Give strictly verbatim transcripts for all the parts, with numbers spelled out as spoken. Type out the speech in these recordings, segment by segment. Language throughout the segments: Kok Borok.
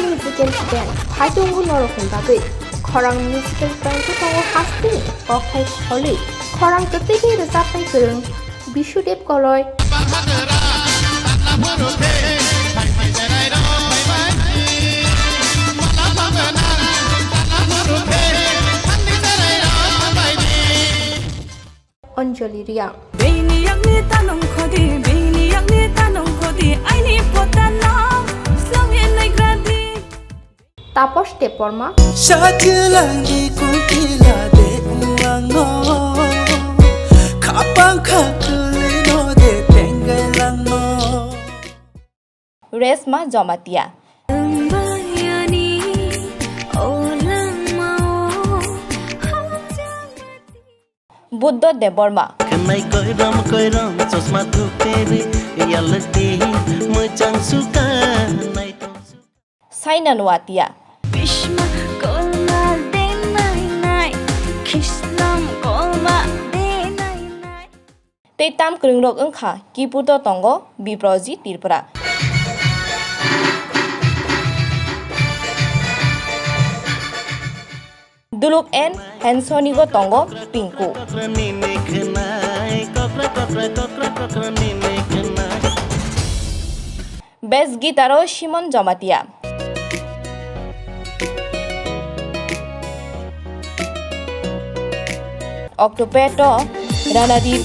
Musical band phai tongo norokni bagwi. Khorang musical band tongo hasteni kokthai kholi. Khorang kwtwi khe rwchapnai kwrwng Bishudev Koloi. Anjali Reang. Bini yakni tanong khodi, bini yakni tanong khodi, aini potano slongin naigradi. Taposh Debbarma. Sajilangi kukila de uangno, khapang khatulino de tengai langno. Resma Jomatia. Wngbayani o langmao hamjakmati. Buddho Debbarma. Khnai koirom koirom chosma thuperi, reality mwchang suka, naithok suka. Saina Nuatia. Bishma kolma de nai nai, khislam kolma de nai nai. Tei tam kwrwngrok wngkha kiputo tongo Biproji Tripura. Duluk N Hensonigo tongo Pinku. Bass guitar-o Simon Jomatia. Octopad-o Ranadip.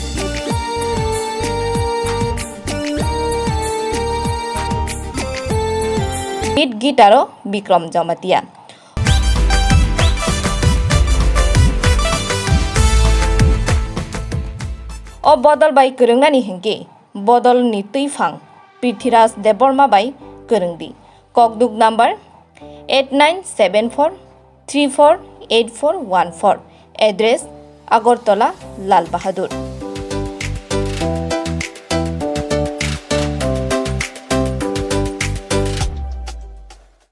Lead guitar-o Bikram Jomatia. O bodol bai kwrwngnani hinkhe bodolni twiphang Prithviraj Debbarma bai kwrwngdi. Kokduk number eight nine seven four three four eight four one four. Address Agartala Lal Bahadur.